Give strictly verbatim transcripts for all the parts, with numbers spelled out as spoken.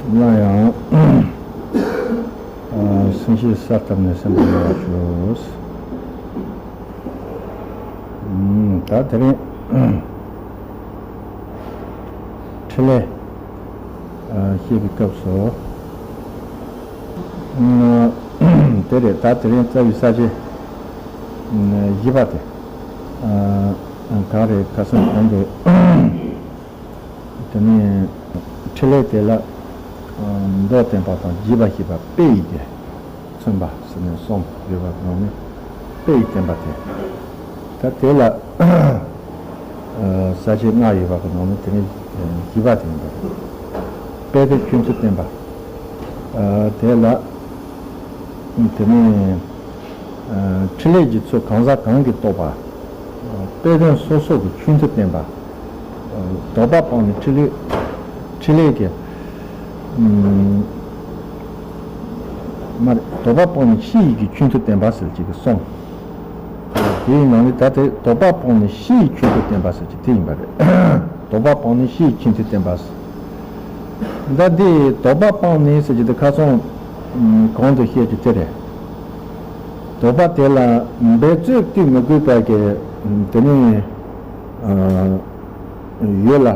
སླར་ཡང་སེམས་བསྐྱེད་གསལ་བཏབ་ནས་སེམས་པ་ཡལ་བར་ཞུ། ད་དེ་རིང་ཕྲིན་ལས་བཤད་པའི་སྐབས་སུ། དེ་རེད། ད་དེ་རིང་རྩ་བའི་ས་བཅད་བཞི་པ་དེ། གང་རེད། ཁ་སང་གོང་དུ། དེ་ནས་ཕྲིན་ལས་དེ་ལ་མདོར་བསྟན་པ་དང་རྒྱས་པ་ཞེས་པ་དཔེ་ཡིས་ཀྱང་མཚོན་པ་ཟེར་ནས་གསུམ་ཡོད་པ་ནང་ནས། དཔེ་ཡིས་བསྟན་པ་དེ། ད་དེ་ལ་ས་བཅད་ལྔ་ཡོད་པ་གི་ནང་ནས་དེ་ནས་བཞི་པ་དེ་ཡིན་པ་རེད། དཔེ་དོན་ཁྱད་ཆོས་བསྟན་པ། དེ་ལ་དེ་ནས། ཕྲིན་ལས་ཀྱི་ཚུལ་གང་ཟག་གང་གིས་རྟོགས་པ། དཔེ་དོན་སོ་སོ་གི་ཆོས་མཐུན་བསྟན་པ། དོགས་པ་སྤངས་ནས་ཕྲིན་ལས། ཕྲིན་ལས་ཀྱི། མ་རེད། དོགས་པ་སྤངས་ནས་ཕྱི་ཡི་གི་ཆོས་མཐུན་བསྟན་པ་ཟེར་གྱི་གསུངས། དེའི་ནང་ནས་ད་ལྟའི་དོགས་པ་སྤངས་ནས་ཕྱི་ཡི་ཆོས་མཐུན་བསྟན་པ་ཟེར་གྱི་དེ་ཡིན་པ་རེད། དོགས་པ་སྤངས་ནས་ཕྱི་ཡི་ཆོས་མཐུན་བསྟན་པ་ཟེར། ད་འདི་དོགས་པ་སྤངས་ནས་ཟེར་གྱི་དེ་ཁ་སང་གོང་དུ་བཤད་ཀྱི་དེ་རེད། དོགས་པ་དེ་ལ་འབད་རྩོལ་བསྟུན་མི་དགོས་པ་གི་དེ་ནི་ཡུལ་ལ་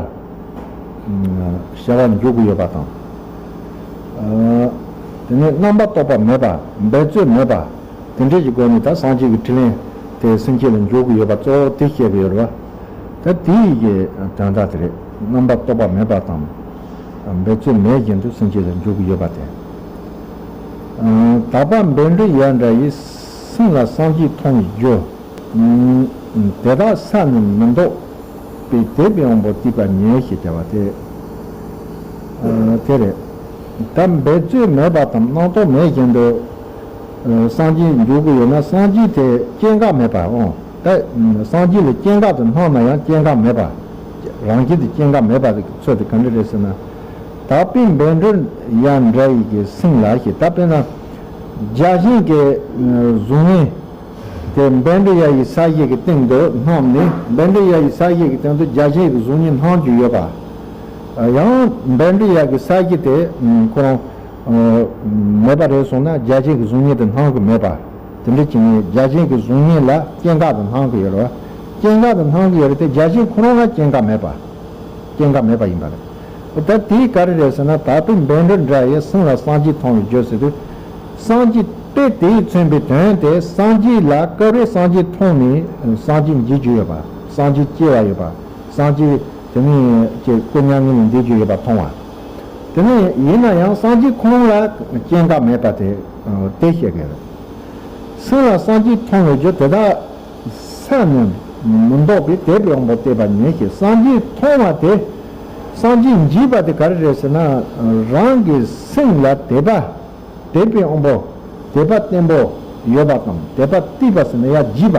བྱ་བ་འཇུག་གི་ཡོད་པ་དང་། དེ་ནི་རྣམ་པར་རྟོག་པ་མེད་པ། འབད་རྩོལ་མེད་པ། དེ་འདྲའི་གི་སྒོ་ནས་ད་སངས་རྒྱས་ཀྱི་ཕྲིན་ལས་དེ་སེམས་བསྐྱེད་ལ་འཇུག་གི་ཡོད་པ་གཙོ་བོ་དེ་བཤད་གི་ཡོད་རེད་བ། ད་དེ་ཡི་གི་དོན་དག་དེ་རེད། རྣམ་པར་རྟོག་པ་མེད་པ་དང་། འབད་རྩོལ་མེད་བཞིན་དུ་སེམས་བསྐྱེད་ལ་འཇུག་གི་ཡོད་པ་དེ། དག་པ་བཻ་ཌཱུརྱ་འདྲ་ཡི། སེམས་ལ་སངས་རྒྱས་མཐོང་བའི་རྒྱུ། དེ་དག་ས་ནི་མི་ལྡོག་པའི་དད་པའི་དབང་པོ་བསྟོད་པ་ཉིད་ཞེས་བྱ་བ་དེ། དེ་རེད། ད་འབད་རྩོལ་མེད་པ་དང་རྣམ་རྟོག་མེད་བཞིན་དུ་སངས་རྒྱས་འཇུག་གི་ཡོད་ན། སངས་རྒྱས་དེ་སྐྱེ་འགག་མེད་པ་འོང་། ད་སངས་རྒྱས་ལ་སྐྱེ་འགག་ཏུ་སྣང་ན་ཡང་སྐྱེ་འགག་མེད་པ། རང་བཞིན་དུ་སྐྱེ་འགག་མེད་པ་ཚོད་དེ་ག་འདྲ་རེད་ཟེར་ན། དག་པའི་བཻ་ཌཱུརྱ་འདྲ་ཡི་གི་སེམས་ལ་ཞེས། ད་དཔེར་ན་བརྒྱ་བྱིན་གྱི་གཟུགས་བརྙན་དེ་བཻ་ཌཱུརྱ་ཡི་ས་གཞི་གི་སྟེང་དུ་སྣང་ནས། བཻ་ཌཱུརྱ་ཡི་ས་གཞི་གི་སྟེང་དུ་བརྒྱ་བྱིན་གྱི་གཟུགས་བརྙན་སྣང་རྒྱུ་ཡོད་པ། ཡང་བཻ་ཌཱུརྱ་གི་ས་གཞི་དེ་ཁོ་རང་མེད་པ་རེད་སོང་ན་བརྒྱ་བྱིན་གྱི་གཟུགས་བརྙན་དེ་སྣང་གི་མེད་པ། དེ་འདྲ་བྱས་ནས་བརྒྱ་བྱིན་གྱི་གཟུགས་བརྙན་ལ་སྐྱེ་འགག་ཏུ་སྣང་གི་ཡོད་རེད་བ། སྐྱེ་འགག་ཏུ་སྣང་གི་ཡོད་རེད་དེ། བརྒྱ་བྱིན་ཁོ་རང་ལ་སྐྱེ་འགག་མེད་པ། སྐྱེ་འགག་མེད་པ་ཡིན་པ་རེད། ད་དེའི་ག་རེ་རེད་ཟེར་ན། དག་པའི་བཻ་ཌཱུརྱ་འདྲ་ཡི། སེམས་ལ་སངས་རྒྱས་མཐོང་བའི་རྒྱུ་ཟེར་དུས། སངས་རྒྱས་དཔེ་དེས་མཚོན་པའི་དོན་དེ། སངས་རྒྱས་ལ་སྐབས་རེ་སངས་རྒྱས་མཐོང་ནས་སངས་རྒྱས་འཇིག་རྒྱུ་ཡོད་པ། སངས་རྒྱས་སྐྱེ་བ་ཡོད་པ། སངས་རྒྱས་དེ་ནས་ཀྱི་སྐུ་མྱ་ངན་ལས་འདས་རྒྱུ་ཡོད་པ་མཐོང་བ། དེ་ནས་ཡིན་ན་ཡང་སངས་རྒྱས་ཁོང་ལ་སྐྱེ་འགག་མེད་པ་དེ་དེ་བཤད་གི་རེད། སེམས་ལ་སངས་རྒྱས་མཐོང་བའི་རྒྱུ་དེ་དག་ས་ནི་མི་ལྡོག་པའི་དད་པའི་དབང་པོ་བསྟོད་པ་ཉིད་ཀྱིས། སངས་རྒྱས་མཐོང་བ་དེ། སངས་རྒྱས་འཇིག་པ་དེ་ག་རེ་རེད་ཟེར་ན། རང་གི་སེམས་ལ་དད་པ། དད་པའི་དབང་པོ། དད་པ་བརྟན་པོ་ཡོད་པ་དང་། དད་པ་བརྟན་པ་ཟེར་ན་ཡང་འཇིགས་པ།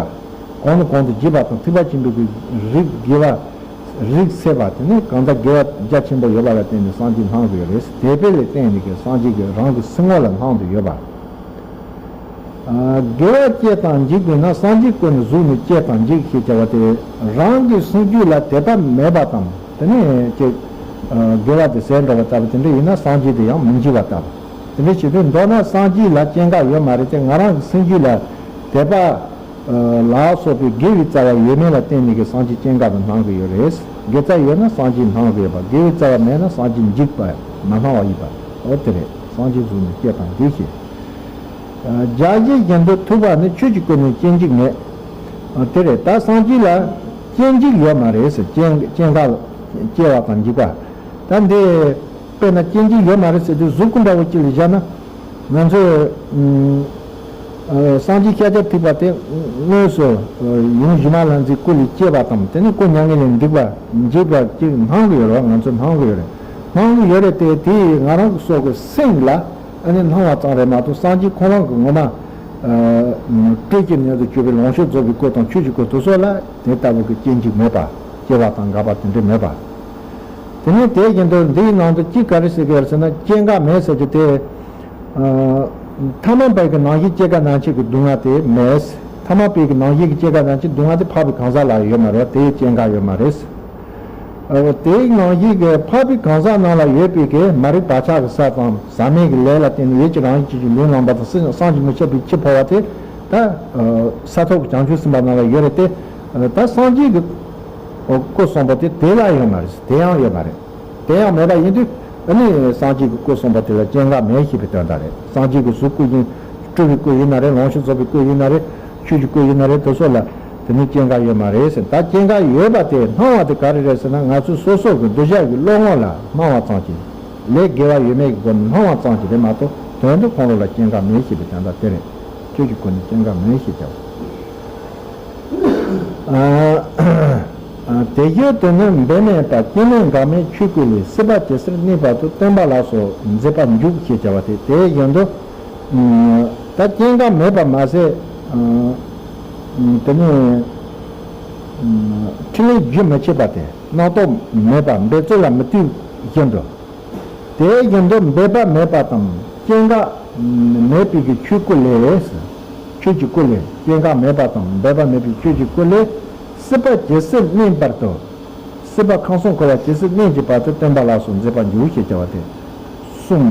གོང་ནས་གོང་དུ་འཇིགས་པ་དང་། ཐེག་པ་ཆེན་པོའི་གི་རིགས་དགེ་བ། རིགས་སད་པ། དེ་ནས་གང་ཟག་དགེ་བ་རྒྱ་ཆེན་པོ་ཡོད་པ་ལ་བརྟེན་ནས་སངས་རྒྱས་སྣང་གི་ཡོད་རེད། དད་པ་ལ་བརྟེན་ནས་གི་སངས་རྒྱས་ཀྱི་རང་གི་སེམས་ངོ་ལ་སྣང་དུ་ཡོད་པ། དགེ་བ་སྐྱེ་དང་འཇིག་པས་ན། སངས་རྒྱས་སྐུ་ནི་གཟུགས་ནི་སྐྱེ་དང་འཇིག་ཞེས་བྱ་བ་དེ། རང་གི་སེམས་རྒྱུད་ལ་དད་པ་མེད་པ་དང་། དེ་ནས་ཀྱི་དགེ་བ་དེ་ཟད་འགྲོ་བ་ལྟ་བུ་དེ་འདྲ་ཡིན་ན་སངས་རྒྱས་དེ་ཡང་མི་འཇིག་པ་ལྟ་བུ། དེ་འདྲ་བྱེད་དུས་མདོར་ན་སངས་རྒྱས་ལ་སྐྱེ་འགག་ཡོད་མ་རེད་དེ། ང་རང་གི་སེམས་རྒྱུད་ལ་དད་པ་ལ་སོགས་པའི་དགེ་བའི་རྩ་བ་ཡོད་མེད་ལ་བརྟེན་ནས་ཀྱི་སངས་རྒྱས་སྐྱེ་འགག་ཏུ་སྣང་གི་ཡོད་རེད། དགེ་རྩ་ཡོད་ན་སངས་རྒྱས་སྣང་གི་ཡོད་པ། དགེ་བའི་རྩ་བ་མེད་ན་སངས་རྒྱས་འཇིག་པ་མ་སྣང་བ་ཡིན་པ། འོ་དེ་རེད། སངས་རྒྱས་གཟུགས་ནི་སྐྱེ་དང་འཇིག་ཞེས། བརྒྱ་བྱིན་བཞིན་དུ་ཐུབ་པ་ནི། ཆོས་ཀྱི་སྐུ་ནི་སྐྱེ་འཇིག་མེད། དེ་རེད། ད་སངས་རྒྱས་ལ་སྐྱེ་འཇིག་ཡོད་མ་རེད་ཟེར། སྐྱེ་སྐྱེ་འགག་སྐྱེ་བ་དང་འཇིག་པ། ད་འདི་དཔེར་ན་སྐྱེ་འཇིག་ཡོད་མ་རེད་ཟེར་དུས་གཟུགས་སྐུ་འདྲ་བོ་གཅིག་ལ་བཞག་ན། ང་ཚོས་སངས་རྒྱས་ཤཱཀྱ་ཐུབ་པ་དེ་དངོས་སུ་ཡུམ་སྒྱུ་མ་ལྷ་མཛེས་སྐུ་ལས་སྐྱེས་པ་དང་། དེ་ནས་སྐུ་མྱ་ངན་ལས་འདས་པ་འཇིག་པ་གཅིག་སྣང་གི་ཡོད་རེད་བ། ང་ཚོ་སྣང་གི་ཡོད་རེད། སྣང་གི་ཡོད་རེད་དེ། དེ་ང་རང་གི་སོགས་ཀྱི་སེམས་ལ་ཨ་ནི་སྣང་བ་ཙམ་རེད་མ་གཏོགས། སངས་རྒྱས་ཁོ་རང་གི་ངོ་མ་སྤྲོས་བཅས་ནད་དུ་གྱུར་པའི་ལོངས་སྤྱོད་རྫོགས་པའི་སྐུ་དང་ཆོས་ཀྱི་སྐུ་དེ་ཚོ་ལ་དེ་ལྟ་བུ་གི་སྐྱེ་འཇིག་མེད་པ། སྐྱེ་བ་དང་འགག་པ་དེ་འདྲ་མེད་པ། དེ་ནས་དེ་བཞིན་དུ་འདིའི་ནང་དུ་གཅིག་ག་རེ་ཟེར་གི་ཡོད་ཟེར་ན། སྐྱེ་འགག་མེད་ཟེར་རྒྱུ་དེ། ཐ་མལ་པའི་གི་རྣམ་ཤེས་སྐྱེ་འགག་རྣམ་ཤེས་ཀྱི་སྡུག་བསྔལ་དེ་མེད། ཐ་མལ་པའི་གི་རྣམ་ཤེས་ཀྱི་སྐྱེ་འགག་རྣམ་ཤེས་སྡུག་བསྔལ་དེ་འཕགས་པའི་གང་ཟག་ལ་ཡོད་མ་རེད། དེ་སྐྱེ་འགག་ཡོད་མ་རེད། དེའི་ནང་བཞིན་གྱི་འཕགས་པའི་གང་ཟག་རྣམས་ལ་ཡོད་པའི་གི་མ་རིག་བག་ཆགས་ཀྱི་ས་དང་ཟག་མེད་ཀྱི་ལས་ལ་བརྟེན་ནས་ཡིད་ཀྱི་རང་བཞིན་གྱི་ལུས་བླངས་པ་དང་། སེམས་བསམ་གྱིས་མི་ཁྱབ་པའི་འཆི་འཕོ་བ་དེ་ད་ས་ཐོབ་ཀྱི་བྱང་ཆུབ་སེམས་དཔའ་རྣམས་ལ་ཡོད་རེད་དེ། ད་སངས་རྒྱས་ཀྱི་སྐུ་གསུངས་པ་དེ་དེ་ལ་ཡོད་མ་རེད། དེ་ཡང་ཡོད་མ་རེད། དེ་ཡང་མེད་པ་ཡིན་དུས་ཨ་ནི་སངས་རྒྱས་ཀྱི་སྐུ་གསུངས་པ་དེ་ལ་སྐྱེ་འགག་མེད་ཞེས་པའི་དོན་དག་རེད། སངས་རྒྱས་ཀྱི་གཟུགས་སྐུ་ཡིན། སྤྲུལ་པའི་སྐུ་ཡིན་ན་རེད། ལོངས་སྤྱོད་རྫོགས་པའི་སྐུ་ཡིན་ན་རེད། ཆོས་ཀྱི་སྐུ་ཡིན་ན་རེད། དེ་ཚོ་ལ་དེ་ནི་སྐྱེ་འགག་ཡོད་མ་རེད་ཟེར། ད་སྐྱེ་འགག་ཡོད་པ་དེ་སྣང་བ་དེ་ག་རེ་རེད་ཟེར་ན། ང་ཚོ་སོ་སོ་གི་འདུ་བྱེད་ཀྱི་བློ་ངོ་ལ་སྣང་བ་ཙམ་གྱིས། ལས་དགེ་བ་ཡོད་མེད་ཀྱི་སྒོ་ནས་སྣང་བ་ཙམ་གྱིས་རེད་མ་གཏོགས་དོན་དུ་ཁོང་ཁྲོ་ལ་སྐྱེ་འགག་མེད་ཞེས་པའི་དོན་དག་དེ་རེད། ཆོས་ཀྱི་སྐུ་ནི་སྐྱེ་འགག་མེད་ཞེས་བྱ་བ། དེ་བཞིན་དུ་ནི་འབད་མེད་པ་སྐྱེ་མེད་འགག་མེད་ཆོས་སྐུ་ལས། སྲིད་པ་ཇི་སྲིད་གནས་བར་དུ། སྟོན་པ་ལ་སོགས་མཛད་པར་འཇུག་ཞེས་བྱ་བ་སྟེ། དེ་བཞིན་དུ་ད་སྐྱེ་འགག་མེད་པ་མ་ཟད། དེ་ནས་ཕྲིན་ལས་རྒྱུན་མི་འཆད་པ་སྟེ། རྣམ་རྟོག་མེད་པ་འབད་རྩོལ་ལ་མི་ལྟོས་བཞིན་དུ། དེ་བཞིན་དུ་འབད་པ་མེད་པ་དང་སྐྱེ་འགག་མེད་པའི་གི་ཆོས་སྐུ་ལས། ཆོས་ཀྱི་སྐུ་ལས་སྐྱེ་འགག་མེད་པ་དང་འབད་པ་མེད་པའི་ཆོས་ཀྱི་སྐུ་ལས། སྲིད་པ་ཇི་སྲིད་གནས་བར་དུ། སྲིད་པ་ཁམས་གསུམ་འཁོར་བ་ཇི་སྲིད་གནས་ཀྱི་བར་དུ། སྟོན་པ་ལ་སོགས་མཛད་པར་འཇུག་ཞེས་བྱ་བ་སྟེ། གསུམ།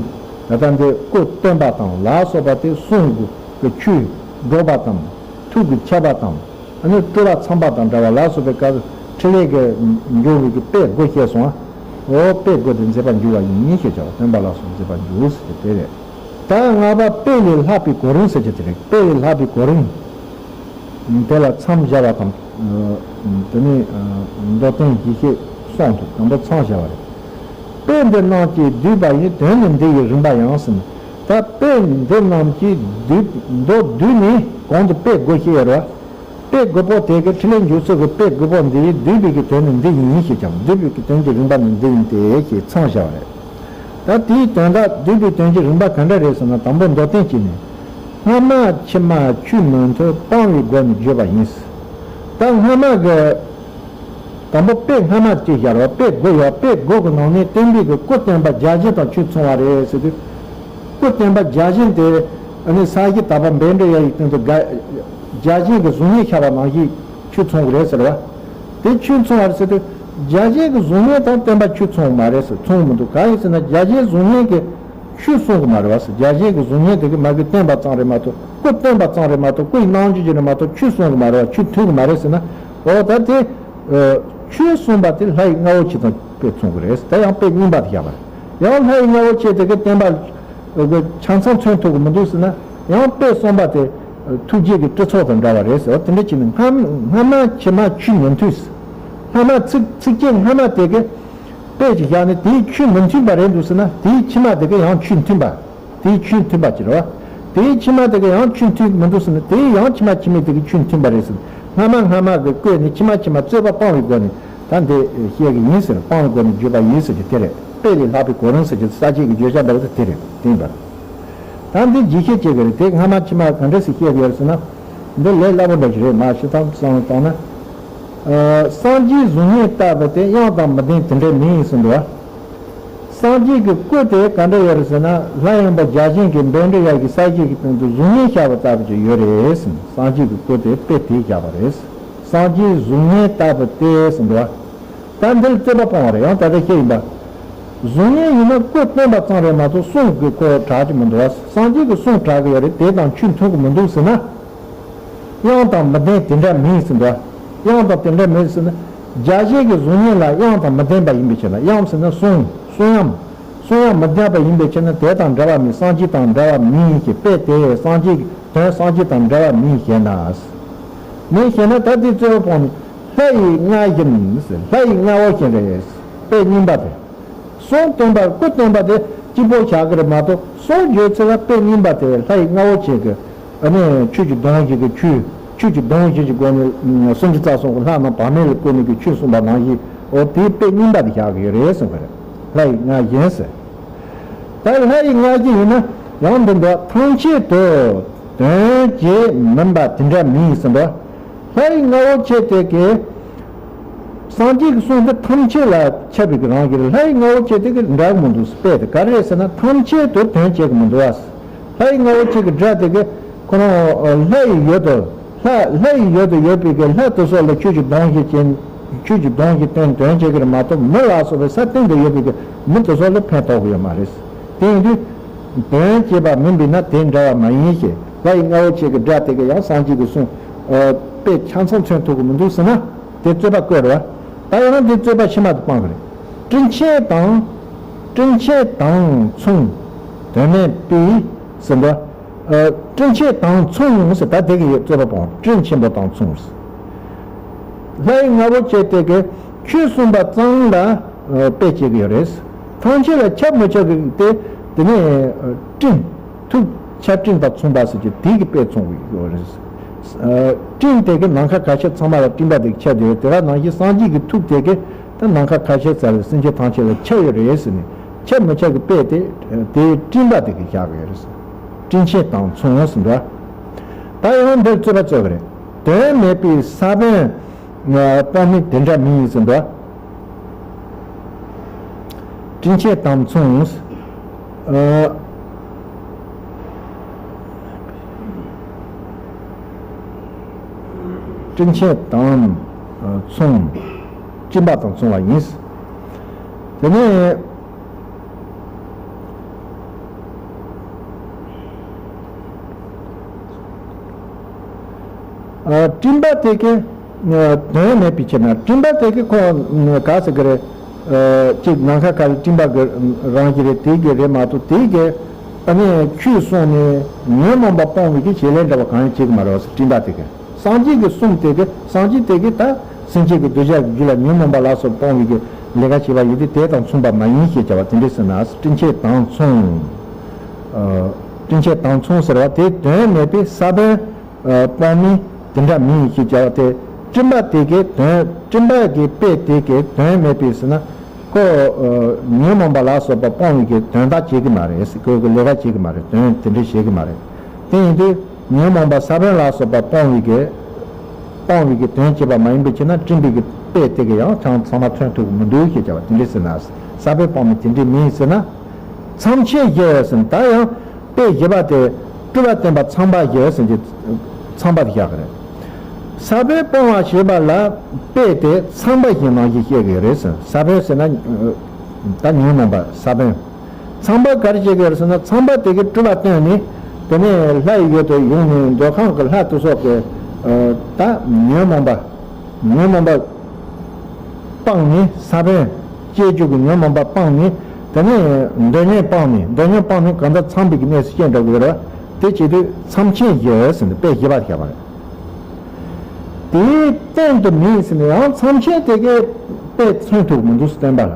ད་ལྟ་འདི་སྐུ་སྟོན་པ་དང་ལ་སོགས་པ་སྟེ། གསུང་གི་ཆོས་སྒྲོག་པ་དང་། ཐུགས་ཀྱི་ཁྱབ་པ་དང་། ཨ་ནི་སྤྲུལ་པ་ཚངས་པ་དང་འདྲ་བ་ལ་སོགས་པའི་སྐབས་སུ་ཕྲིན་ལས་ཀྱི་འབྱུང་བའི་གི་དཔེ་དགུ་བཤད་སོང་ང་། འོ་དཔེ་དགུ་དེ་མཛད་པར་འཇུག་པ་ཡིན་ཞེས་བྱ་བ། སྟོན་པ་ལ་སོགས་མཛད་པར་འཇུག་ཟེར་གྱི་དེ་རེད། ད་ལྔ་པ་དཔེ་ལས་ལྷག་པའི་གོ་རིམ་ཟེར་གྱི་དེ་རེད། དཔེ་ལས་ལྷག་པའི་གོ་རིམ། དེ་ལ་མཚམས་བཞག་པ་དང་། དེ་ནས་མདོ་དོན་རྒྱས་བཤད་གསུམ་དུ་དང་པོ་མཚམས་བཞག་པ་རེད། དཔེ་འདི་རྣམས་ཀྱིས་བསྡུས་པ་ཡི། དོན་ནི་འདི་ཡི་རིམ་པ་ཡང་ཟེར། ད་དཔེ་འདི་རྣམས་ཀྱིས་བསྡུས། མདོ་བསྡུས་ནས་གོང་དུ་དཔེ་དགུ་བཤད་ཡོད་རེད་བ། དཔེ་དགུ་པོ་དེ་གི་ཕྲིན་ལས་འཇུག་ཚུལ་གྱི་དཔེ་དགུ་པོ་འདི་ཡིས་བསྡུས་པའི་གི་དོན་ནི་འདི་ཡིན་ཞེས་ཀྱང་། བསྡུས་པའི་གི་དོན་གྱི་རིམ་པ་ནི་འདི་ཡིན་ཏེ་ཞེས་མཚམས་བཞག་པ་རེད། ད་དེའི་དོན་དག་བསྡུས་པའི་དོན་གྱི་རིམ་པ་ག་འདྲ་རེད་ཟེར་ན། དང་པོ་མདོ་བསྟན་གྱིས་ནི། སྔ་མ་ཕྱི་མ་ཆོས་མི་མཐུན་སྤང་བའི་སྒོ་ནས་བརྗོད་པ་ཡིན། ད་སྔ་མ་གི་དང་པོ་དཔེ་སྔ་མ་གཅིག་བཞག་རོགས། དཔེ་དགུ་ཡོད། དཔེ་དགུ་གི་ནང་ནས་སྟོན་པའི་གི་སྐུ་བསྟན་པ་བརྒྱ་བྱིན་དང་ཆོས་མཚུངས་པ་རེད་ཟེར་དུས། སྐུ་བསྟན་པ་བརྒྱ་བྱིན་དེ་ཨ་ནི་ས་གཞི་དག་པ་འབེན་འདྲ་ཡ་ཡི་སྟེང་དུ་བརྒྱ་བྱིན་གྱི་གཟུགས་བརྙན་ཤར་བ་ནང་བཞིན་ཆོས་མཚུངས་ཀྱི་རེད་ཟེར་བ། དེ་ཆོས་མཚུངས་པ་རེད་ཟེར་དུས། བརྒྱ་བྱིན་གྱི་གཟུགས་བརྙན་དང་བསྟན་པ་ཆོས་མཚུངས་མ་རེད་ཟེར། མཚུངས་མི་འདུག་གང་ཡིན་ཟེར་ན་བརྒྱ་བྱིན་གཟུགས་བརྙན་གྱི་ཆོས་གསུང་གི་མ་རེད་བ་ཟེར། བརྒྱ་བྱིན་གྱི་གཟུགས་བརྙན་དེ་གི་མ་གི་བསྟན་པ་ཙམ་རེད་མ་གཏོགས། སྐུ་བསྟན་པ་ཙམ་རེད་མ་གཏོགས། སྐུ་ཡི་རྣམ་འགྱུར་ཅིག་རེད་མ་གཏོགས་ཆོས་གསུང་གི་མ་རེད་བ། ཆོས་མཐུན་གི་མ་རེད་ཟེར་ན། འོ་ད་དེ་ཆོས་གསུངས་པ་དེ་ལྷ་ཡི་རྔ་བོ་ཆེ་དང་དཔེ་མཚུངས་གི་རེད། ད་ཡང་དཔེ་རྙིང་པ་དེ་བཞག་པ་རེད། ཡང་ལྷ་ཡི་རྔ་བོ་ཆེ་དེ་གི་བསྟན་པ་གི་ཆ་ཚང་མཚོན་ཐུབ་གི་མི་འདུག་ཟེར་ན། ཡང་དཔེ་གསུངས་པ་དེ་ཐུགས་རྗེ་གི་སྤྲུལ་ཚོགས་དང་འདྲ་བ་རེད་ཟེར་བ། དེ་འདྲ་བྱས་ནས་སྔ་སྔ་མ་ཕྱི་མ་ཆོས་མི་མཐུན་ཟེར། སྔ་མ་ཚིགས་ཚིགས་བཅད་སྔ་མ་དེ་གི་དཔེ་ཅིག་བཞག་ནས་དེའི་ཆོས་མི་མཐུན་པ་རེད་འདུག་ཟེར་ན། དེའི་ཕྱི་མ་དེ་གི་ཡང་ཆོས་མཐུན་པ། དེའི་ཆོས་མཐུན་པ་ཅིག་རེད་བ། དེའི་ཕྱི་མ་དེ་གི་ཡང་ཆོས་མཐུན་མི་འདུག་ཟེར་ན། དེའི་ཡང་ཕྱི་མ་ཕྱི་མ་དེ་གི་ཆོས་མཐུན་པ་རེད་ཟེར། སྔ་མ་སྔ་མ་གི་བཀོད་ནས་ཕྱི་མ་ཕྱི་མ་རྩོད་པ་སྤང་བའི་སྒོ་ནས་ད་འདི་བཤད་གི་ཡིན་ཟེར། སྤང་བའི་སྒོ་ནས་བརྗོད་པ་ཡིན་ཟེར་གྱི་དེ་རེད། དཔེ་ལས་ལྷག་པའི་གོ་རིམ་ཟེར་གྱི་ས་བཅད་ཀྱི་བརྗོད་བྱ་འདྲ་བོ་དེ་རེད། དེ་ཡིན་པ། ད་འདི་རྒྱས་བཤད་བྱེད་དགོས་རེད། དེ་སྔ་མ་ཕྱི་མ་ག་འདྲ་ཞིག་བཤད་དགོས་རེད་ཟེར་ན། འདི་ལས་སླ་པོ་འདྲ་ཞིག་རེད། མ་ཤི་ཐང་བསམ་བློ་བཏང་ན། ཨ། སངས་རྒྱས་གཟུགས་བརྙན་ལྟ་བུ་དེ་དབྱངས་དང་མི་ལྡན་དེ་འདྲ་མིན་ཡིན་ཟེར་འདུག་བ། སངས་རྒྱས་ཀྱི་སྐུ་དེ་ག་འདྲ་ཡོད་རེད་ཟེར་ན། ལྷ་ཡིན་པ་བརྒྱ་བྱིན་གྱིས་འབེན་འདྲ་ཡ་གི་ས་གཞི་གི་སྟེང་དུ་གཟུགས་བརྙན་ཤར་བ་ལྟ་བུ་ཅིག་ཡོད་རེད་ཟེར། སངས་རྒྱས་ཀྱི་སྐུ་དེ་དཔེ་དེ་བཞག་པ་རེད། སངས་རྒྱས་གཟུགས་བརྙན་ལྟ་བུ་སྟེ་ཟེར་འདུག་བ། ད་འདིར་རྩོད་པ་སྤོང་བ་རེད། ཡང་ད་ལྟ་བཤད་ཡིན་པ། གཟུགས་བརྙན་ཡིན་ན་སྐུ་བསྟན་པ་ཙམ་རེད་མ་གཏོགས་གསུང་གི་ཁོ་གྲགས་ཀྱི་མི་འདུག་བ། སངས་རྒྱས་ཀྱི་གསུང་གྲགས་ཀྱི་ཡོད་རེད། དེ་དང་ཆོས་མཐུན་གྱི་མི་འདུག་ཟེར་ན། དབྱངས་དང་མི་ལྡན་དེ་འདྲ་མིན་ཟེར་འདུག་བ། དབྱངས་དང་དེ་འདྲ་མིན་ཟེར་ན། བརྒྱ་བྱིན་གྱི་གཟུགས་བརྙན་ལ་དབྱངས་དང་མི་ལྡན་པ་ཡིན་པའི་ཕྱིར་ན། དབྱངས་ཟེར་ན་གསུང་། གསུང་དབྱངས། གསུང་དབྱངས་མི་ལྡན་པ་ཡིན་པའི་ཕྱིར་ན། དེ་དང་འདྲ་བ་མིན། སངས་རྒྱས་དང་འདྲ་བ་མིན་ཞེས་དཔེ་དེ་སངས་རྒྱས་ཀྱི་དོན་སངས་རྒྱས་དང་འདྲ་བ་མིན་ཞེ་ན། མིན་ཞེ་ན། ད་དེ་རྩོད་པ་སྤོང་ནས། ལྷ་ཡི་རྔ་བཞིན་ཟེར། ལྷ་ཡི་རྔ་བོ་ཆེ་རེད། དཔེ་རྙིང་པ་དེ། གསུང་སྟོན་པ་སྐུ་སྟོན་པ་དེ་གཅིག་པོ་བཞག་གི་རེད་མ་གཏོགས། གསུང་བརྗོད་ཚུལ་ལ་དཔེ་རྙིང་པ་དེ་ལྷ་ཡི་རྔ་བོ་ཆེ་གི། ཨ་ནི་ཆོས་ཀྱི་གདུང་བཞི་གི་ཆོས། ཆོས་ཀྱི་གདུང་བཞི་གི་སྒོ་ནས་སུམ་ཅུ་རྩ་གསུམ་གྱི་ལྷ་རྣམས་བག་མེད་ལ་བཀོད་ནས་ཀྱི་ཆོས་གསུངས་པ་ནང་བཞིན། འོ་དེའི་དཔེ་རྙིང་པ་དེ་བཞག་གི་ཡོད་རེད་གསུངས་པ་རེད། ལྷ་ཡི་རྔ་བཞིན་ཟེར། ད་ལྷ་ཡི་རྔ་བཞིན་ཡིན་ན་ཡང་འདི་འདྲ་ཐམས་ཅད་དུ་དོན་བྱེད་མིན་པ་དེ་འདྲ་མིན་ཟེར་འདུག་ལྷ་ཡི་རྔ་བོ་ཆེ་དེ་གིས། སངས་རྒྱས་ཀྱི་གསུང་དེ་ཐམས་ཅད་ལ་ཁྱབ་པའི་གི་རང་གི་རེད། ལྷ་ཡི་རྔ་བོ་ཆེ་དེ་གི་འདྲ་གི་མི་འདུག་དཔེ་དེ་ག་རེ་རེད་ཟེར་ན། ཐམས་ཅད་དུ་དོན་བྱེད་གི་མི་འདུག་བ། ལྷ་ཡི་རྔ་བོ་ཆེ་གི་སྒྲ་དེ་གི་ཁོ་རང་ལྷ་ཡི་ཡུལ་དུ། ལྷ་ལྷ་ཡི་ཡུལ་དུ་ཡོད་པའི་གི་ལྷ་དེ་ཚོ་ལ་ཆོས་ཀྱི་གདུང་བཞི་ཅན་ ཆོས་ཀྱི་དོན་གྱི་དོན་དོན་བྱེད་ཀྱི་རེད་མ་གཏོགས། མི་ལ་སོགས་པའི་ས་སྟེང་དུ་ཡོད་པའི་གི་མི་དེ་ཚོ་ལ་ཕན་ཐོགས་ཀྱི་ཡོད་མ་རེད། དེ་ཡིན་དུས་དོན་བྱེད་པ་མིན་པས་ན་དེ་འདྲ་བ་མ་ཡིན་ཞེས། ལྷ་ཡི་རྔ་བོ་ཆེ་གི་སྒྲ་དེ་གི་ཡང་སངས་རྒྱས་ཀྱི་གསུང་ཨ་དཔེ་ཆ་ཚང་མཚོན་ཐུབ་ཀྱི་མི་འདུག་ཟེར་ན། དེ་རྩོད་པ་བཀོད་རེད་བ། ད་ཡང་ན་འདི་རྩོད་པ་ཕྱི་མ་དུ་སྤང་གི་རེད། སྤྲིན་ཆེན་དང་། སྤྲིན་ཆེན་དང་མཚུངས་དོན་མེད་པས་ཟེར་འདུག་ཨ། སྤྲིན་ཆེན་དང་མཚུངས་ཟེར། ད་དེ་གི་རྩོད་པ་སྤོང་། སྤྲིན་ཆེན་པོ་དང་མཚུངས། ལྷའི་རྔ་བོ་ཆེ་དེ་གི་ཁྱོད་གསུངས་པ་ཙམ་ལ་ཨ་དཔེ་བྱེད་ཀྱི་ཡོད་རེད། ཐམས་ཅད་ལ་ཁྱབ་མི་ཁྱབ་ཀྱི་དེ་དེ་ནས་ཨ་སྤྲིན། ཐུགས་ཆར་སྤྲིན་དང་མཚུངས་པ་ཟེར་གྱི་དེ་གི་དཔེ་མཚུངས་ཡོད་རེད། ཨ་སྤྲིན་དེ་གི་ནམ་མཁའ་ཁ་ཤས་ཚང་མ་ལ་སྤྲིན་པ་དེ་གི་ཁྱབ་བསྡད་ཡོད། དེ་ག་ནང་བཞིན་སངས་རྒྱས་ཀྱི་ཐུགས་དེ་གི་ད་ནམ་མཁའ་ཁ་ཤས་ཙམ་ལ་སེམས་ཅན་ཐམས་ཅད་ལ་ཁྱབ་ཡོད་རེད་ཟེར་ནས། ཁྱབ་མི་ཁྱབ་ཀྱི་དཔེ་དེ་དེ་སྤྲིན་པ་དེ་གི་བཞག་གི་ཡོད་རེད། སྤྲིན་ཆེན་དང་མཚུངས་ཟེར་འདུག་ད་ཡང་འདིར་རྩོད་པ་རྩོད་གི་རེད། དོན་མེད་པའི་ས་བོན་སྤང་མི་དེ་འདྲ་མིན་ཟེར་འདུག་སྤྲིན་ཆེན་དང་མཚུངས། ཨ། སྤྲིན་ཆེན་དང་མཚུངས། སྤྲིན་པ་དང་མཚུངས་པ་ཡིན། དེ་ནས་ཨ་སྤྲིན་པ་དེ་གའི་དོན་མེད་པའི་ཕྱིར་ན། སྤྲིན་པ་དེ་གའི་ཁོ་ག་ཟེར་གི་རེད། ཨ་གཅིག་ནམ་མཁའ་ཁ་ལ་སྤྲིན་པ་གི་རང་བཞིན་རེད། དེ་གི་རེད་མ་གཏོགས་དེ་གའི་ཨ་ནི་ཁྱོད་གསུངས་ནས་ཉོན་མོངས་པ་སྤོང་བའི་གི་བྱེད་ལས་འདྲ་བ་གང་ཡང་བྱེད་ཀྱི་མ་རེད་བ། སྤྲིན་པ་དེ་གའི་སངས་རྒྱས་ཀྱི་གསུང་དེ་གའི་སངས་རྒྱས་དེ་གའི་ད་སེམས་ཅན་གྱི་གདུལ་བྱ་རྒྱུད་ལ་ཉོན་མོངས་པ་ལ་སོགས་སྤོང་བའི་གི་ལས་ཀ་བྱེད་པ་ཡིན་ཏེ་དེ་དང་མཚུངས་པ་མ་ཡིན་ཞེས་བྱ་བ་དེ་འདྲས་ཟེར་ན། སྤྲིན་ཆེན་དང་མཚུངས། ཨ་སྤྲིན་ཆེན་དང་མཚུངས་ཟེར་བ་དེ་དོན་མེད་པའི་ས་བོན་ཨ་སྤང་མི་དེ་འདྲ་མིན་ཞེས་བྱ་བ་དེ། སྤྲིན་པ་དེ་གའི་དོན། སྤྲིན་པ་གི་དཔེ་དེ་གའི་དོན་མེད་པའི་ཟེར་ན། ཁོ་ཨ་ཉོན་མོངས་པ་ལ་སོགས་པ་སྤོང་བའི་གི་དོན་དག་བྱེད་ཀྱི་མ་རེད། ཁོ་གི་ལས་ཀ་བྱེད་ཀྱི་མ་རེད། དོན་དེ་འདྲ་བྱེད་ཀྱི་མ་རེད། དེ་ཡིན་དུས་ཉོན་མོངས་པ་ས་བོན་ལ་སོགས་པ་སྤོང་བའི་གི་སྤོང་བའི་གི་དོན་བྱེད་པ་མ་ཡིན་པའི་ཕྱིར་ན། སྤྲིན་པའི་གི་དཔེ་དེ་གའི་ཡང་ཚང་ཚང་མ་མཚོན་ཐུབ་ཀྱི་མི་འདུག་ཞེས་བྱ་བ་དེ་འདྲས་ཟེར་ན། ས་བོན་སྤང་མི་དེ་འདྲས་མིན་ཟེར་ན། མཚམས་ཆེན་བཞི་ཟེར་ན། ད་ཡང་དཔེ་བཞི་པ་དེ་སྤྲུལ་པ་བསྟན་པ་ཚངས་པ་བཞི་ཟེར་གྱི་ཚངས་པ་དེ་བཞག་གི་རེད། ས་བོན་སྤོང་བ་ཞེས་པ་ལ་དཔེ་དེ་ཚངས་པ་བཞི་ནང་བཞིན་བཤད་ཀྱི་རེད་ཟེར། ས་བོན་ཟེར་ན་ད་ཉོན་མོངས་པ་ས་བོན། ཚངས་པ་ག་རེ་བྱེད་ཀྱི་ཡོད་རེད་ཟེར་ན། ཚངས་པ་དེ་གིས་སྤྲུལ་པ་བསྟན་ནས་དེ་ནས་ལྷ་ཡི་ཡུལ་དུ་ཡོང་ནས་འདོད་ཁམས་ཀྱི་ལྷ་དེ་ཚོ་གི་ད་ཉོན་མོངས་པ། ཉོན་མོངས་པ་སྤངས་ནས། ས་བོན་སྐྱེ་རྒྱུ་གི་ཉོན་མོངས་པ་སྤངས་ནས། དེ་ནས་འདོད་ཉོན་སྤངས་ནས། འདོད་ཉོན་སྤངས་ནས་གང་ལྟར་ཚངས་པའི་གི་གནས་སུ་སྐྱེ་འགྲོ་གི་ཡོད་རེད་བ། དེ་བྱེད་དུས་མཚམས་ཆེན་བཞི་ཟེར་ནས་དཔེ་བཞི་པ་བཞག་པ་རེད། དེའི་སྟེང་དུ་མིན་ཟེར་ནས་ཡང་མཚམས་ཆེན་དེ་གའི་དཔེ་མཚོན་ཐུབ་མི་འདུག་སྟོན་པ་ལ།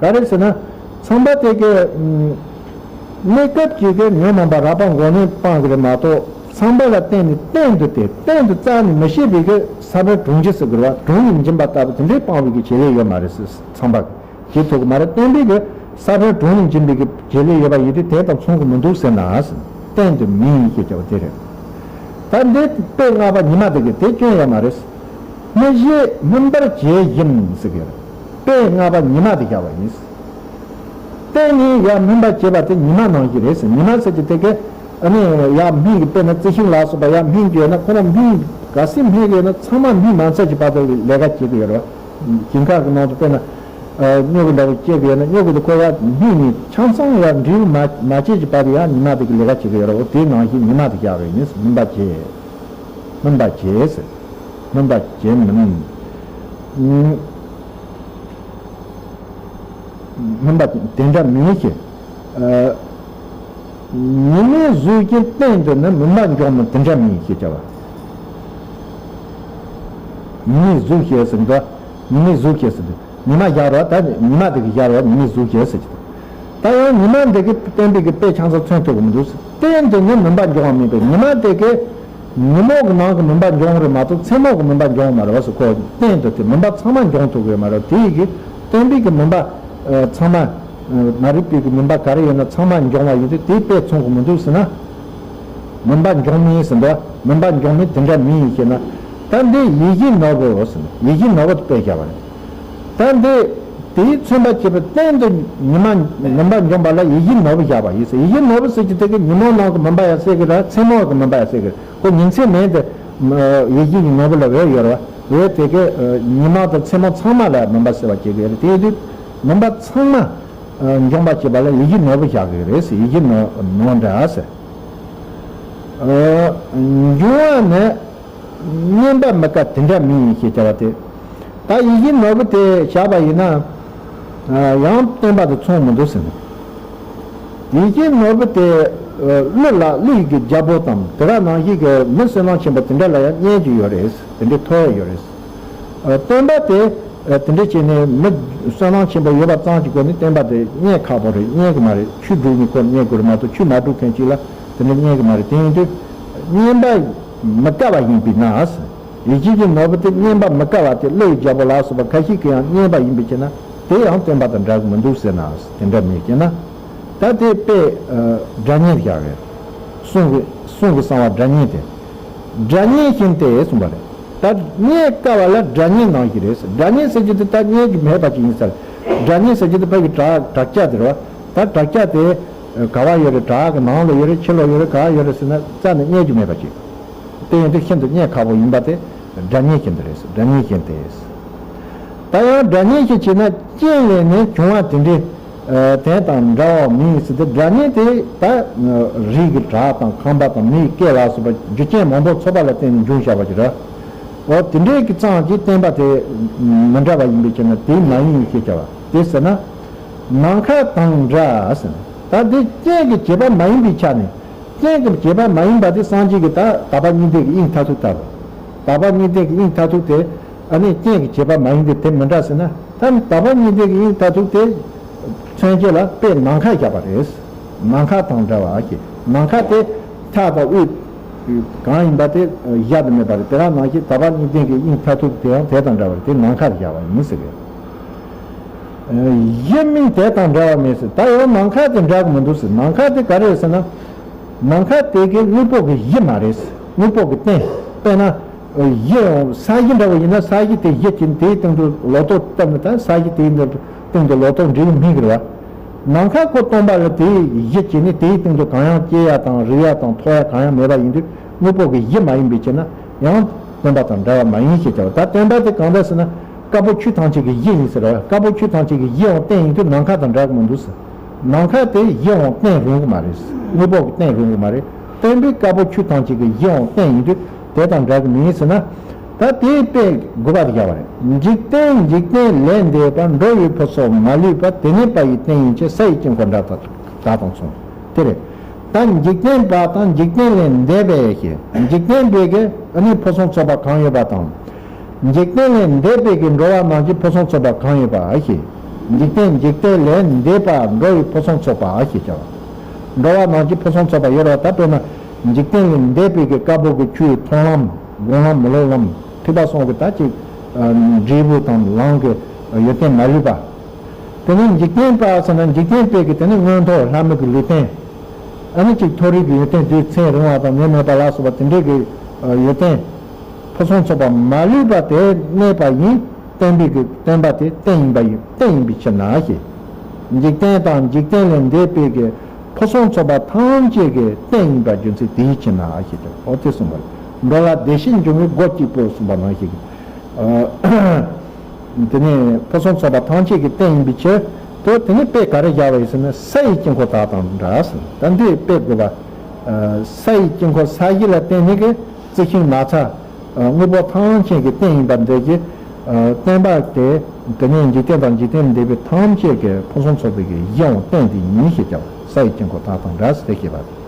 ག་རེ་ཟེར་ན། ཚངས་པ་དེ་གའི་གནས་སྐབས་ཀྱི་གི་ཉོན་མོངས་པ་རགས་པ་འགོག་ནས་སྤང་གི་རེད་མ་གཏོགས། ཚངས་པ་ལ་བརྟེན་ནས་སྟེང་དུ་དེ་སྟེང་དུ་བཙལ་ནས་མི་ཤེས་པའི་གི་ས་བོན་གྲོང་ཁྱེར་ཟེར་གི་རེད་བ། གྲོང་ནས་འབྱིན་པ་ལྟ་བུ་དེ་འདྲའི་སྤང་བའི་གི་བྱེད་ལས་ཡོད་མ་རེད་ཟེར། ཚངས་པ་བྱེད་ཐུབ་ཀྱི་མ་རེད། སྟོན་པའི་གི་ས་བོན་གྲོང་ནས་འབྱིན་པའི་གི་བྱེད་ལས་ཡོད་པ་ཡིན་དུས་དེ་དང་མཚུངས་ཀྱི་མི་འདུག་ཟེར་ན། སྟེང་དུ་མིན་ཞེས་བྱ་བ་དེ་རེད། ད་འདི་དཔེ་ལྔ་པ་ཉི་མ་དེ་གི་དེ་སྐྱོན་ཡོད་མ་རེད། སྨིན་བྱེད་སྨིན་པར་བྱེད་བཞིན་ཟེར་གི་རེད། དཔེ་ལྔ་པ་ཉི་མ་དེ་བཞག་པ་ཡིན། སྟེང་ནས་ཡར་སྨིན་པར་བྱེད་པ་དེ་ཉི་མ་ནང་བཞིན་རེད་ཟེར། ཉི་མ་ཟེར་གྱི་དེ་གའི་ཨ་ནི་ཡར་སྨིན་གྱི། དཔེར་ན་རྩི་ཤིང་ལ་སོགས་པ་ཡར་སྨིན་གྱི་ཡོད་ན། ཁོ་རང་སྨིན་ག་ཚོད་སྨིན་གྱི་ཡོད་ན་ཚང་མ་སྨིན་མ་ཚར་གྱི་བར་དུ་ལས་ཀ་བྱེད་ཀྱི་ཡོད་རེད། ཞིང་ཁ་གི་ནང་དུ་དཔེར་ན་ཨ་སྨྱུག་གུ་འདྲ་བོ་སྐྱེས་ཀྱི་ཡོད་ན། སྨྱུག་གུ་དེ་ཁོ་ཡར་སྨིན་ནས་ཆ་ཚང་ཡར་འབྲས་བུ་མ་མ་སྐྱེས་ཀྱི་བར་དུ་ཡང་ཉི་མ་དེ་གི་ལས་ཀ་བྱེད་ཀྱི་ཡོད་རེད། འོ་དེ་ནང་བཞིན་ཉི་མ་དེ་བཞག་པ་ཡིན། སྨིན་པར་བྱེད། སྨིན་པར་བྱེད་ཟེར། སྨིན་པར་བྱེད་མིན། སྨིན་པ་དེ་འདྲ་མིན་ཞེས། ཨ་ཉི་མའི་གཟུགས་ཀྱི་སྟེང་དུ་ནི་མུན་པ་འཇོམས་མིན་དེ་འདྲ་མིན་ཞེས་བྱ་བ། ཉི་མའི་གཟུགས་ཞེས་ཟེར་འདུག་ཉི་མའི་གཟུགས་ཞེས་ཟེར་འདུག་ཉི་མ་བཞག་རོགས། ད་ཉི་མ་དེ་གི་བཞག་རོགས། ཉི་མའི་གཟུགས་ཞེས་ཟེར་གྱི་འདུག་ད་ཡང་ཉི་མ་འདི་གི་སྟོན་པའི་གི་དཔེ་ཆ་ཚང་མཚོན་ཐུབ་ཀྱི་མི་འདུག་སྟེང་དུ་ནི་མུན་པ་འཇོམས་པ་མིན་པས། ཉི་མ་དེ་གི་ཉིན་མོ་གི་ནང་གི་མུན་པ་འཇོམས་རེད་མ་གཏོགས་མཚན་མོ་གི་མུན་པ་འཇོམས་མ་རེད་བ་ཟེར། ཁོ་སྟེང་དུ་དེ་མུན་པ་ཚང་མ་འཇོམས་ཐུབ་ཀྱི་ཡོད་མ་རེད། དེ་ཡི་གི་སྟོན་པའི་གི་མུན་པ་ཨ་ཚང་མ་ཨ་མ་རིག་པའི་གི་མུན་པ་ག་རེ་ཡོད་ན་ཚང་མ་འཇོམས་པ་ཡིན་དུས་དེ་དཔེ་མཚུངས་ཀྱི་མི་འདུག་ཟེར་ན། མུན་པ་འཇོམས་མིན་ཟེར་འདུག་མུན་པ་འཇོམས་མིན་དེ་འདྲ་མིན་ཡིན་ཞེ་ན། ད་འདི་ཡིད་བཞིན་ནོར་བུ་ཟེར་ན། ཡིད་བཞིན་ནོར་བུ་དེ་དཔེ་བཞག་པ་རེད། ད་འདི་དེའི་མཚོན་པ་བྱེད་པའི་སྟེང་དུ་ཉི་མ་མུན་པ་འཇོམས་པ་ལ་ཡིད་བཞིན་ནོར་བུ་བཞག་པ་ཡིན་ཟེར། ཡིད་བཞིན་ནོར་བུ་ཟེར་གྱི་དེ་གི་ཉིན་མོ་ནང་གི་མུན་པ་ཡང་སེལ་གི་རེད། མཚན་མོ་གི་མུན་པ་ཡང་སེལ་གི་རེད། ཁོ་ཉིན་མཚན་མེད་དུ་ཡིད་བཞིན་གྱི་ནོར་བུ་ལ་འོད་ཡོད་རེད་ དེ་དེ་གའི་ཉི་མ་དང་མཚན་མོ་ཚང་མ་ལ་མུན་པ་སེལ་བ་བྱེད་ཀྱི་རེད། དེ་ཡིན་དུས་མུན་པ་ཚང་མ་འཇོམས་པ་བྱེད་པ་ལ་ཡིད་བཞིན་ནོར་བུ་བཞག་གི་རེད་ཟེར། ཡིད་བཞིན་ནོར་ནོར་འདྲ་ཟེར། འབྱུང་བ་ནི་བསྙེན་པ་མི་དཀའ་དེ་འདྲ་མིན་ཞེས་བྱ་བ་སྟེ། ད་ཡིད་བཞིན་ནོར་བུ་དེ་བཞག་པ་ཡིན་ན། ཡང་བསྟན་པ་དེ་ཚང་མི་འདུག་ཟེར་ནས། ཡིད་བཞིན་ནོར་བུ་དེ་ཀླུ་ལ་ཀླུ་ཡི་གི་རྒྱལ་པོ་དང་དེ་ག་ནང་བཞིན་གྱི་མི་བསོད་ནམས་ཆེན་པོ་དེ་འདྲ་ལ་ཡང་བསྙེན་རྒྱུ་ཡོད་རེད། དེ་འདྲའི་ཐོབ་ཡ་ཡོད་རེད། བསྟན་པ་དེ་དེ་འདྲ་བྱས་ནས་མི་བསོད་ནམས་ཆེན་པོ་ཡོད་པ་ཙམ་གྱི་སྒོ་ནས་བསྟན་པ་དེ་བསྙེན་ཁག་པོ་རེད། བསྙེན་གི་མ་རེད། ཆོས་སྒྲུབ་ནི་ཁོ་བསྙེན་དགོས་རེད་མ་གཏོགས་ཆོས་མ་སྒྲུབ་མཁན་ཅིག་ལ་དེ་འདྲ་བསྙེན་གི་མ་རེད། དེ་ཡིན་དུས་བསྙེན་པ་མི་དཀའ་བ་ཡིན་པས་ན། ཡིད་བཞིན་གྱི་ནོར་བུ་དེ་བསྙེན་པ་མི་དཀའ་བ་དེ་ཀླུ་ཡི་རྒྱལ་པོ་ལ་སོགས་པ་ཁ་ཤས་ཀྱིས་ཡང་བསྙེན་པ་ཡིན་པའི་ཕྱིར་ན་དེ་ཡང་བསྟན་པ་དང་འདྲ་གི་མི་འདུག་ཟེར་ན། དེ་འདྲ་མེད་ཀྱི་ན། ད་དེ་དཔེ་སྒྲ་སྙན་བཞག་རེད། གསུང་གི་གསུང་གི་གསང་བ་སྒྲ་སྙན་དེ། སྒྲ་སྙན་བཞིན་ཏེ་གསུངས་པ་རེད། ད་བསྙེན་དཀའ་བ་ལ་སྒྲ་སྙན་ནང་བཞིན་རེད། སྒྲ་སྙན་ཟེར་རྒྱུ་དེ་ད་སྙན་རྒྱུ་མེད་པ་ཅིག་ཡིན་ས་རེད། སྒྲ་སྙན་ཟེར་རྒྱུ་དེ་ཕ་གི་བྲག་བྲག་ཅ་དེ་རེད་བ། ད་བྲག་ཅ་དེ་ག་བ་ཡོད་རེད། བྲག་གི་ནང་ལ་ཡོད་རེད། ཕྱི་ལ་ཡོད་རེད། ག་བ་ཡོད་རེད་ཟེར་ན་རྩ་ནས་སྙན་རྒྱུ་མེད་པ་ཅིག་དེ་ཡིན་དུས་ཤིན་ཏུ་སྙན་ཁག་པོ་ཡིན་པ་དེ་སྒྲ་སྙན་བཞིན་དུ་རེད། སྒྲ་སྙན་བཞིན་ཏེ། ད་ཡང་སྒྲ་སྙན་ཞིག་བྱས་ན་རྐྱེན་ལས་ནི་བྱུང་བ་དེ་འདྲའི་དེ་དང་འདྲ་བ་མིན་ཟེར་ཏེ། སྒྲ་སྙན་དེ་ད་རིགས་ཀྱི་བྲག་དང་ཁང་པ་དང་མི་ཡི་སྐད་ལ་སོགས་པ་རྒྱུ་རྐྱེན་མང་པོ་ཚོགས་པ་ལ་བརྟེན་ནས་འབྱུང་བཞག་པ་ཅིག་རེད། འོ་དེ་འདྲའི་གི་ཙམ་གྱིས་བསྟན་པ་དེ་མི་འདྲ་བ་ཡིན་པའི་ཕྱིར་ན་དེ་མ་ཡིན་ཞེས་བྱ་བ་དེ་ཟེར་ན། ནམ་མཁའ་དང་འདྲ་ཟེར། ད་འདི་རྐྱེན་གྱི་བྱེད་པ་མ་ཡིན་པའི་ཆ་ནས། རྐྱེན་གྱི་བྱེད་པ་མ་ཡིན་པ་དེ་སངས་རྒྱས་ཀྱི་ད་དག་པ་གཉིས་ལྡན་གྱི་དབྱིངས་མཐར་ཐུག་ལྟ་བུ། དག་པ་གཉིས་ལྡན་གྱི་དབྱིངས་མཐར་ཐུག་དེ་ཨ་ནི་རྐྱེན་གྱི་བྱེད་པ་མ་ཡིན་ཏེ་དེ་མི་འདྲ་ཟེར་ན། ད་དག་པ་གཉིས་ལྡན་གྱི་དབྱིངས་མཐར་ཐུག་དེ་མཚོན་བྱེད་ལ་དཔེ་ནམ་མཁའ་བཞག་པ་རེད། ནམ་མཁའ་དང་འདྲ་བ་ཞེས། ནམ་མཁའ་དེ་མཐའ་དང་དབུས་གང་ཡིན་པ་དེ་གཞལ་དུ་མེད་པ་རེད། དེ་ག་ནང་བཞིན་དག་པ་གཉིས་ལྡན་གྱི་དབྱིངས་མཐར་ཐུག་དེ་ཡང་དེ་དང་འདྲ་བ་རེད། དེ་ནམ་མཁའ་བཞག་པ་ཡིན་ཟེར་གི། གཞི་མིན་དེ་དང་འདྲ་བ་མེད་ཟེར། ད་ཡང་ནམ་མཁའ་དེ་འདྲ་གི་མི་འདུག་ཟེར། ནམ་མཁའ་དེ་ག་རེ་ཟེར་ན། ནམ་མཁའ་དེ་གི་དངོས་པོ་གི་གཞི་མ་རེད་ཟེར། དངོས་པོ་གི་རྟེན། དཔེར་ན། གཞི་ཡང་ས་གཞི་འདྲ་བ་ཡིན་ན་ས་གཞི་དེ་གཞི་གཅིག་དེའི་སྟེང་དུ་ལོ་ཏོག་བཏབ་ན། ད་ས་གཞི་དེའི་སྟེང་དུ་ལོ་ཏོག་འབྲི་གི་མིན་གི་རེད་བ། ནམ་མཁའ་ཁོ་སྟོང་པ་ལ་དེའི་གཞི་གཅིག་ནི་དེའི་སྟེང་དུ་གང་ཡང་སྐྱེ་ཡ་དང་རིག་ཡ་དང་ཐོགས་ཡ་གང་ཡང་མེད་པ་ཡིན་དུས་དངོས་པོ་གི་གཞི་མ་ཡིན་པའི་ཕྱིར་ན་ཡང་སྟོང་པ་དང་འདྲ་བ་མ་ཡིན་ཞེས་བྱ་བ། ད་བསྟན་པ་དེ་གང་འདྲ་ཟེར་ན། དཀར་པོ་ཆོས་ཐམས་ཅད་ཀྱི་གཞི་ཡིན་ཟེར་བ། དཀར་པོ་ཆོས་ཐམས་ཅད་ཀྱི་གཞི་འོང་རྟེན་ཡིན་དུས་ནམ་མཁའ་དང་འདྲ་གི་མི་འདུག་ཟེར། ནམ་མཁའ་དེ་གཞི་འོང་རྟེན་རུང་གི་མ་རེད། དངོས་པོ་གི་རྟེན་རུང་གི་མ་རེད། བསྟན་པའི་དཀར་པོ་ཆོས་ཐམས་ཅད་ཀྱི་གཞི་འོང་རྟེན་ཡིན་དུས་དེ་དང་འདྲ་གི་མིན་ཟེར་ན། ད་དེའི་དཔེ་དགུ་པ་དེ་བཞག་པ་རེད། འཇིག་རྟེན་འཇིག་རྟེན་ལས་འདས་པ། འགྲོ་བའི་ཕུན་ཚོགས་མ་ལུས་པ། དེ་ནི་པ་ཡི་རྟེན་ཡིན་ཕྱིར། ས་ཡི་དཀྱིལ་འཁོར་འདྲ་དང་མཚུངས། དེ་རེད། ད་འཇིག་རྟེན་པ་དང་འཇིག་རྟེན་ལས་འདས་པའི་ཞེས། འཇིག་རྟེན་པའི་གི་ཨ་ནི་ཕུན་སུམ་ཚོགས་པ་གང་ཡོད་པ་དང་། འཇིག་རྟེན་ལས་འདས་པའི་གི་འགྲོ་བ་རྣམས་ཀྱི་ཕུན་སུམ་ཚོགས་པ་གང་ཡོད་པ་ཞེས། འཇིག་རྟེན་འཇིག་རྟེན་ལས་འདས་པ། འགྲོ་བའི་ཕུན་སུམ་ཚོགས་པ་ཞེས་བྱ་བ། འགྲོ་བ་རྣམས་ཀྱི་ཕུན་སུམ་ཚོགས་པ་ཡོད་རེད་བ། ད་དཔེར་ན་འཇིག་རྟེན་ལས་འདས་པའི་གི་དཀར་པོ་གི་ཆོས་མཐོང་ལམ་སྒོམ་ལམ་མི་སློབ་ལམ་ཐེག་པ་གསུམ་གི་ད་ཅིག་འབྲས་བུ་དང་ལམ་གི་ཡོན་ཏན་མ་ལུས་པ། དེ་ནས་འཇིག་རྟེན་པ་ཟེར་ན་འཇིག་རྟེན་པའི་གི་དེ་ནི་མངོན་མཐོ་ལྷ་མི་གི་ལུས་རྟེན། ཨ་ནི་ཅིག་མཐོ་རིས་ཀྱི་ཡོན་ཏན་དུས་ཚེ་རིང་བ་དང་ནད་མེད་པ་ལ་སོགས་པ་དེ་འདྲའི་གི་ཡོན་ཏན། ཕུན་སུམ་ཚོགས་པ་མ་ལུས་པ་དེ་གནས་པ་ཡིན། བསྟན་པའི་གི་བསྟན་པ་དེ་རྟེན་ཡིན་པ་ཡིན། རྟེན་ཡིན་པའི་ཕྱིར་ན་ཞེས། འཇིག་རྟེན་དང་འཇིག་རྟེན་ལས་འདས་པའི་གི་ཕུན་སུམ་ཚོགས་པ་ཐམས་ཅད་ཀྱི་རྟེན་ཡིན་པ་རྒྱུ་མཚན་དེའི་ཕྱིར་ན་ཞེས་ཀྱང་འོ་དེ་གསུངས་པ་རེད། འགྲོ་ལ་བདེ་གཤེགས་འབྱུང་བའི་སྒོ་གཅིག་པུ་གསུངས་པ་ནང་བཞིན། དེ་ནས་ཕུན་སུམ་ཚོགས་པ་ཐམས་ཅད་ཀྱི་རྟེན་ཡིན་པའི་ཕྱིར་དུ། དེ་ནས་དཔེ་ག་རེ་བཞག་པ་ཡིན་ཟེར་ན་ས་ཡི་དཀྱིལ་འཁོར་དག་དང་འདྲ་ཟེར། ད་འདི་དཔེ་དགུ་པ། ས་ཡི་དཀྱིལ་འཁོར་ས་གཞི་ལ་བརྟེན་ནས་ཀྱི་རྩི་ཤིང་ནགས་ཚལ། དངོས་པོ་ཐམས་ཅད་ཀྱི་རྟེན་ཡིན་པ་འདོད་ཀྱི། བསྟན་པ་དེ་དེ་ནས་འཇིག་རྟེན་དང་འཇིག་རྟེན་འདས་པའི་ཐམས་ཅད་ཀྱི་ཕུན་སུམ་ཚོགས་པའི་གི་གཞི་འོང་རྟེན་དེ་ཡིན་ཞེས་བྱ་བ། ས་ཡི་དཀྱིལ་འཁོར་དག་དང་འདྲ་ཟེར་ཞེས་པ།